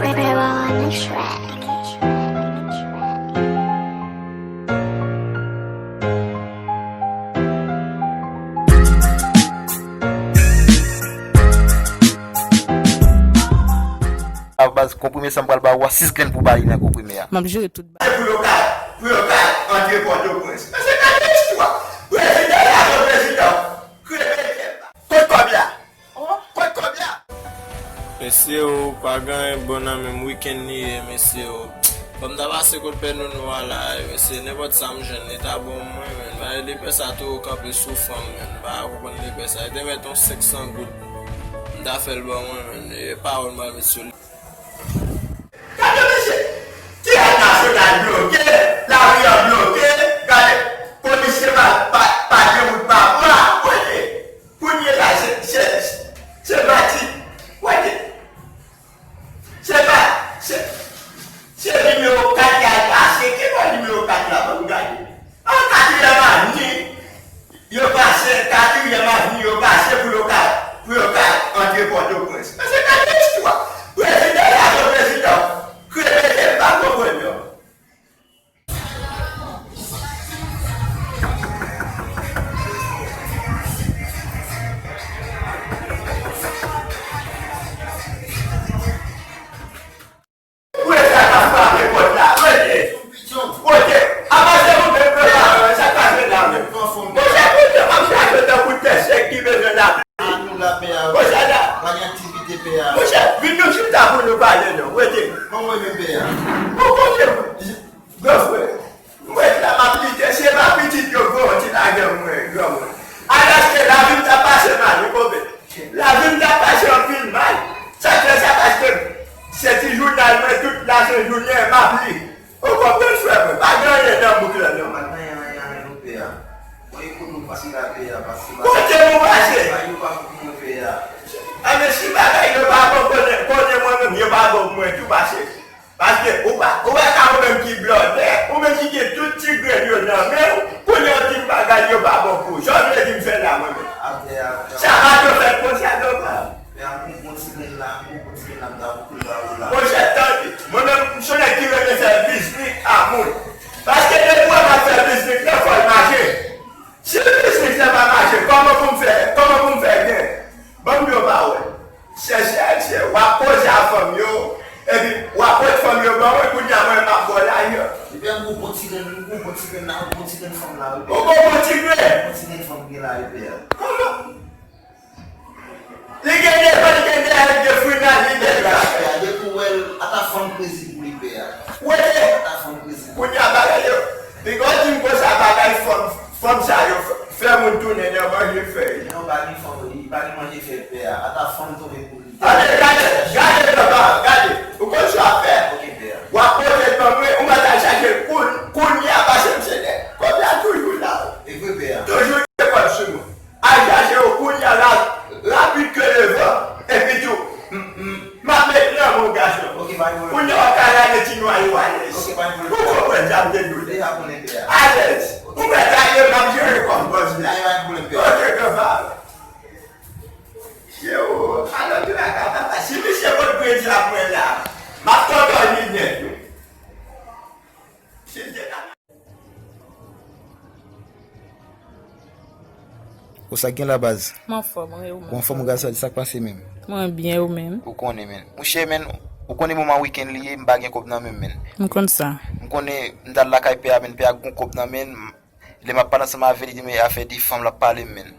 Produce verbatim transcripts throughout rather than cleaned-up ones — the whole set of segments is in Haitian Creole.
Prepare on the track. A baz, konprime sa m pral ba ou a, sis grenn pou ba li nan konprime a. M ap jere tout bagay. Se pou yo ka, pou yo ka antre Pòtoprens. Men se gade istwa. Prezidan la, prezidan. Kreve jèl la. Kot kòb la? Kot kòb la? Mesye o, pa gen anyen bon nan menm, wikenn li ye, mesye o. Fò m ta pase kot pè Nounou a la, mesye, nenpòt sa m jwenn, li ta bon mwen, men. Paske lepè sa toujou kanpe sou fanm, men. M pa konprann lepè sa. Li te mèt yon senk san goud. M ta fè l ban mwen, men. E pawòl m pral met sou li. Gade mesye, ti yèt nasyonal bloke, lari an bloke, gade, polisye pa, pa, pa gen wout pa pran, kote? Kounye la, se, se, se mati, kote? Se pa, se, se nimewo kat la l pase, ki bò nimewo kat la, ban m gade? An katriyèm avni, yo pase, katriyèm avni, yo pase pou yo ka, pou yo ka antre Pòtoprens. Men se gade istwa. Prezidan la, se prezidan. Kreve jèl, m pa konprann non. Kote sa k ap frape pòt la? Kote? Kote? Apa se ou menm k ap frape? Sa k pase la menm? Monchè, kote m ap chache tankou tè sèk ki bezwen lapli? Monchè, la. Monchè, vin nou chita pou nou pale non. Kote? Ou kote mwen? Granfrè. M ret la m ap lite, se pa pitit yo granti ladan mwen, granmwen. Alòske lavi m t ap pase mal, wi konpè. Lavi m t ap pase anpil mal. Sa k fè sa? Paske se ti jounal mwen tout lasent jounen m ap li. Ou konprann frè mwen, pa gen anyen nan bouk lan non. Pa gen anyen, anyen, anyen non pè a. Mwen ekonomi pase la pè a, pase la. Kote nou pase? Bagay yo pa bon pou mwen pè a. Anben si bagay yo pa bon, konnen, konnen mwen menm yo pa bon pou mwen tou pase. Paske ou pa, ou pa ka ou menm ki blòdè, ou menm ki gen tout ti grenn yo nan men w, kounye a w di m bagay yo pa bon pou ou. Sa w vle di m fè la mwen menm? Sa pa t fèt konsa non pa. Monchè tande, mwen menm m se yon nèg ki renmen fè biznis a moun. Paske depi w wè m ap fè biznis lan fò l mache. Si biznis lan pa mache, kòman pou m fè, kòman pou m fè gen? Ban m di w yon pawòl. Sèchèl se w ap poze a fanm yo, epi w ap pot fanm yo ban mwen, kounye a mwen m ap ba w lajan. Ebyen m gon bon ti grenn, m gon bon ti grenn la, m gon ti grenn fanm la wi. Ou gon bon ti grenn? Bon ti grenn fanm gen la wi pè a. Kòman? Li gen devan, li gen dèyè, li gen fri nan, li gen gras. Pè a, depi w wè l, ata fanm krezi pou li pè a. Wete! Ata fanm krezi. Kounye a bagay yo, piga w di m konsa bagay fanm, fanm sa yo fè moun tounen nan manje fèy. Non pa gen fanm, li pa gen manje fèy pè a. Ata fanm tonbe pou li. Tande, gade, gade, papa, gade. Ou konn sa w ap fè? W ap poze l ban mwen, ou mèt al chache l kounye a, paske m se nèg. Kòb la toujou la. E vre pè a. Toujou gen kòb sou nou. Al chache yo kounye a la, rapid ke le van. Epi tou, m ap met nan men w gason. Kounye a w ap ka lage ti nwa yo alèz. Ou konprann sa m te di w? Alèz. Ou mèt ale, m ap jere kòb bòz la. Ok, granpa. Yo, alò traka papa, si misye pot kredi ap mwen la, m ap tòtòy li nèt wi. Si l te ka. Ou sa k gen la baz? M anfòm, wi, ou menm? Ou anfòm ou gason, sa k pase menm? Mwen byen, ou menm? Ou konnen menm. Mouche menm, ou konnen moman wikenn li ye, m pa gen kòb nan men m menm. M konn sa. M konnen m t al lakay pè a menm, pè a gon kòb nan men l, lè m ap pale ansanm avè l, li di m afè de fanm l ap pale m menm.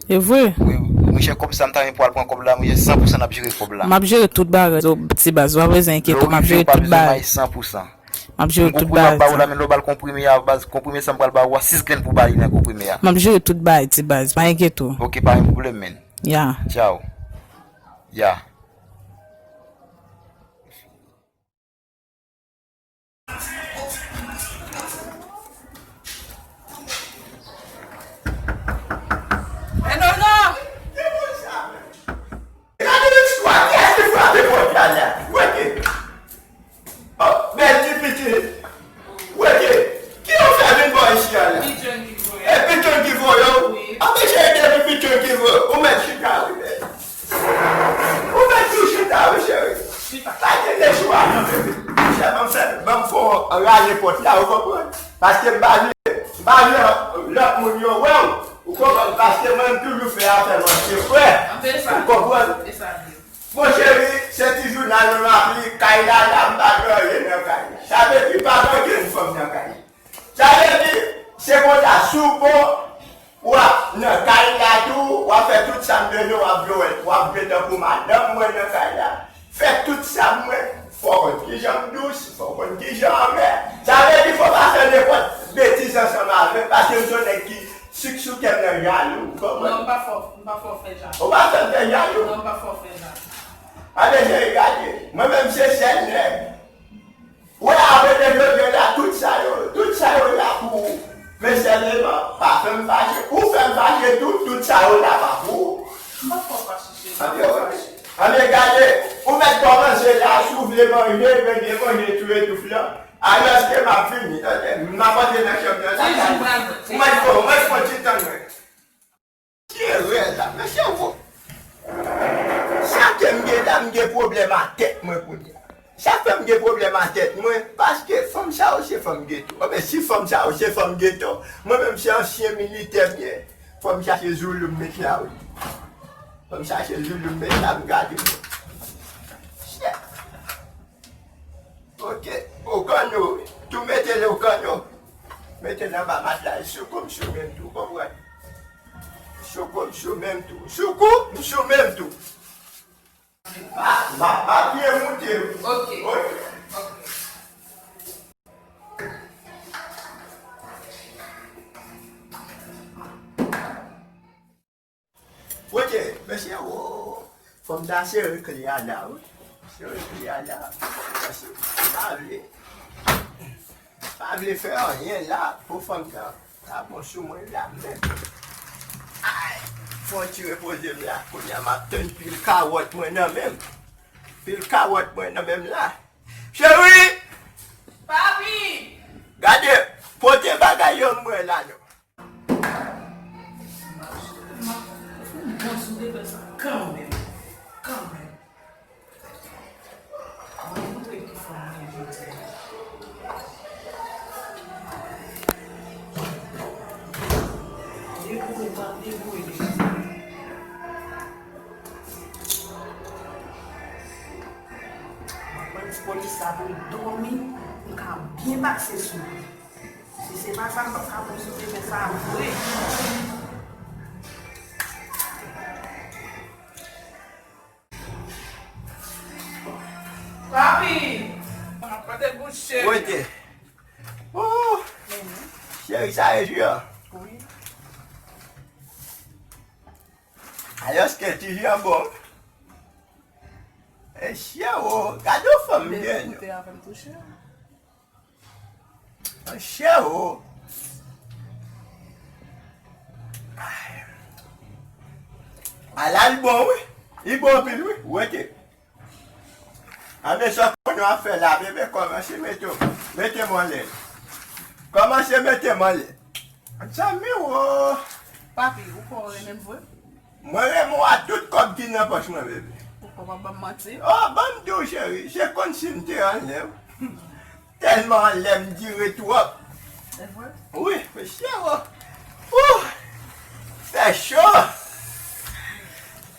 E vre? Wi, mouche kòb sa m ta renmen pou al pran kòb la, mouche san pou san n ap jere kòb la. M ap jere tout bagay, ti baz, ou pa bezwen enkyete w, m ap jere tout bagay. Lè w rive ou pa bezwen bay san pou san. M ap jere tout bagay. Gon kounye w ap ba ou la, men lè w ba l konprime a, baz, konprime sa m pral ba ou a, sis grenn pou ba li nan konprime a. M ap jere tout bagay, ti baz, pa enkyete w. Ok, pa gen pwoblèm, menn. Ya. Tchaw. Ya. Enola! Gade istwa, kiyès ki frape pòt la la? Wete! Oh, bèl ti pitit. Wete, ki yo fè vin bò isi a la? Pichon ki voye. E pichon ki voye w? Wi. Anpeche depi pichon ki voye w. Ou mèt chita wi bèl. Ou Ban m fè w rale pòt la, ou konprann? Paske m pa vle, m pa vle lòt moun yo wè w. Ou konprann? Paske mwen, m toujou fè afè m an sekrè. Ou konprann? Mon cheri, se ti jounal mwen m ap li, kay la la, m pa gen anyen nan kay la. Sa vle di pa gen okenn fanm nan kay la. Sa vle di, se konsa, si w bon, w ap nan kay la tou, w ap fè tout sa m bezwen, w ap jwe, w ap jwe tankou madanm mwen nan kay la. Fè tout sa mwen, fò w konn kijan m dous, fò w konn kijan m anmè. Sa vle di, fò w pa fè nenpòt betiz ansanm avè m, paske m se yon nèg ki sik sou kè m nan jalou, ou konprann? Non, m pa fè w, m pa fè w fè jalou. Ou pa fè m fè jalou? Non, m pa fè w fè jalou. Anben, cheri, gade, mwen menm se sèl nèg. Ou la, apre de jodi la, tout sa yo, tout sa yo la pou ou. Men sèlman, pa fè m fache. Ou fè m fache tou, tout sa yo la pa pou ou. M pa fè w fache, cheri. Anben, ok. Anben, gade, ou mèt kòmanse la, si w vle manje, premye manje, tou etouf lan. Alòske m ap vini, tande, m ap antre nan chanm nan la. Ou mèt fè, ou mèt fè ti tann mwen. Ki erè sa, mesye wo. Sa ke m gen la, m gen pwoblèm a tèt mwen kounye a. Sa fè m gen pwoblèm a tèt mwen, paske fanm sa yo se fanm geto. Anben, si fanm sa yo se fanm geto, mwen menm se ansyen militè m ye. Fò m chache zoulou m met la, wi. Fò m chache zoulou m met la, m gade. Shit. Ok, o kanno, tou mete l o kanno. Mete l anba matla, sou kou m sou men m tou, konprann? Sou kou m sou men m tou. Sou kou m sou men m tou. Ah, ma, ma byen moute. Ok. Ok. Ok. Wote, mesye, wo, fò m ta sere kle a la, wi. Sere kle a la. Paske m pa vle, pa vle fè anyen la pou fanm nan. Sa bon sou mwen la, men. Ay, fò m ti repoze m la. Kounye a, m ap tann pil kawòt mwen nan men m. Pil kawòt mwen nan men m la. Cheri! Papi! Gade, pote bagay yo mwen la, non. Mwen sou devan sa kanmenm. Kanmenm. Mwen montre ki fanm mwen ye jodi a. Deboure, m ap deboure jodi a. Mwen pran ti polis la pou l dòmi, pou l ka byen pase sou li. Si se pa sa, m p ap ka pran sou demen sa a vre. Papi! Mwen pa te bouche. Wote. Oh! Cheri, sa e jwi an? Wi. Alòske ti jwi an bon. E cheri, gade yon fanm byen. Koute avè m tou, cheri. Chè o. Ala l bon, wi. Li bon anpil, wi. Wete. Anben, sa w konnen w ap fè la, bebe, kòmanse mete w, mete m anlè. Kòmanse mete m anlè. Zanmi wo. Papi, ou kwè w renmen m vre? Mwen renmen w a tout kòb ki nan pòch mwen, bebe. Ou kwè w ap ban m manti? Oh, ban m di w, cheri, se kòmsi m te anlè w. Tèlman anlè m dire twòp. Se vre? Wi, mesye, oh. Ouh! Fè cho!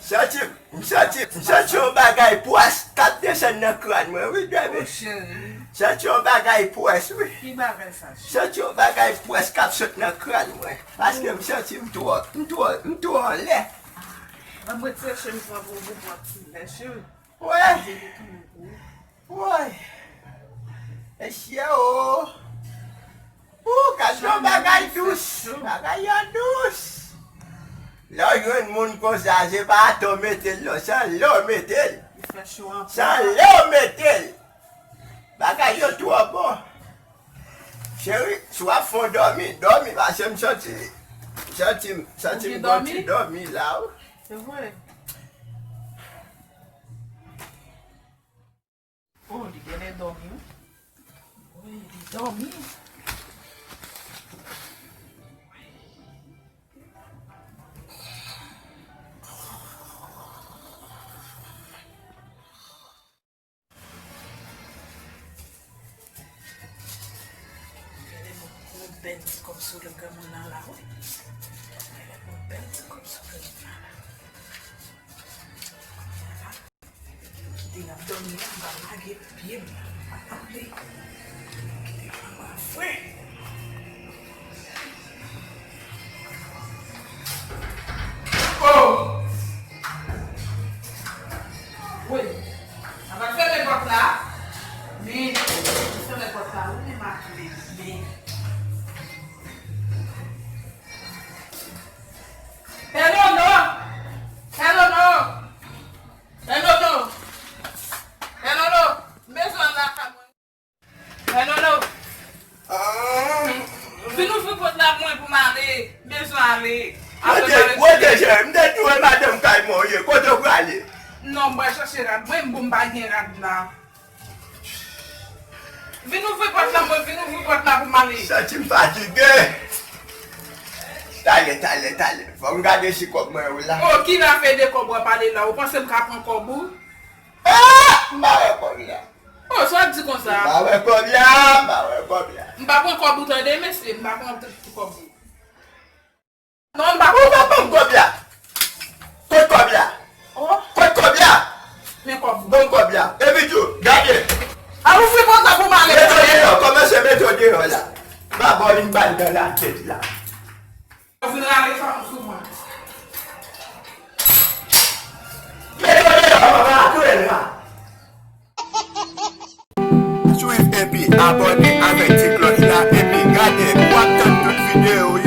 Santi, m santi, m santi yon bagay pwès k ap desann nan kràn mwen, wi, bebe. Oh, cheri. Santi yon bagay pwès, wi. Ki bagay sa, cheri? Santi yon bagay pwès k ap sot nan kràn mwen. Paske m santi m twò, m twò, m twò anlè. Ban m retire chemiz mwen pou ou, pou pran ti lè, cheri. Wè. Woy! Mesye o! Ou, gad yon bagay dous! Bagay yo dous! Lè w jwenn moun konsa, se pa atò w mete l, non, se anlè w mete l. Se anlè w mete l. Bagay yo twò bon. Cheri, si w ap fè w dòmi, dòmi, paske m santi, m santi, m santi m gon ti dòmi la, wi. Se vre. Oh, li genlè dòmi, wi. Wi, li dòmi. Bèl ti kòb sou do granmoun nan la, wi. Bèl ti kòb sou do granmoun nan la. Kite l ap dòmi la, m pa lage pye m, m pa lage. Kite manman fre. Oh! Wi. Sa va fèmen pòt la. Men, fèmen pòt la, wi, men m ap vle, men. Pè Nono! Pè Nono! Pè Nono! Pè Nono! M bezwen w lakay mwen. Pè Nono! Vin ouvri pòt la pou mwen pou m ale. M bezwen ale. Apre m ale. Wote, wote, cheri, m te di w e madanm kay mwen w ye. Kote w prale? Non, m pral chache rad mwen, m bon, m pa gen rad la. Vin ouvri pòt la, mwen, vin ouvri pòt la pou m ale. Santi m fatige. Talè, talè, talè. Fò m gade si kòb mwen yo la. Oh, ki zafè de kòb w ap pale la? Ou panse m ka pran kòb ou? Ah! M pa wè kòb la. Oh, sa w ap di konsa? M pa wè kòb la, m pa wè kòb la. M pa pran kòb ou tande, mesye, m pa pran kòb ou. Non, m pa pran kòb ou. Ou pa ban m kòb la. Kot kòb la? Oh. Kot kòb la? Men kòb ou. Ban m kòb la. Epi tou, gade. A ouvri pòt la pou m ale. Mete w deyò, kòmanse mete w deyò la. M pa ba w yon bal nan latèt la. Ou vin rale fanm sou mwen. Mete w deyò, manman, atouye l la. Swiv epi abòne avèk ti klòch la epi gade pou w ap tann tout videyo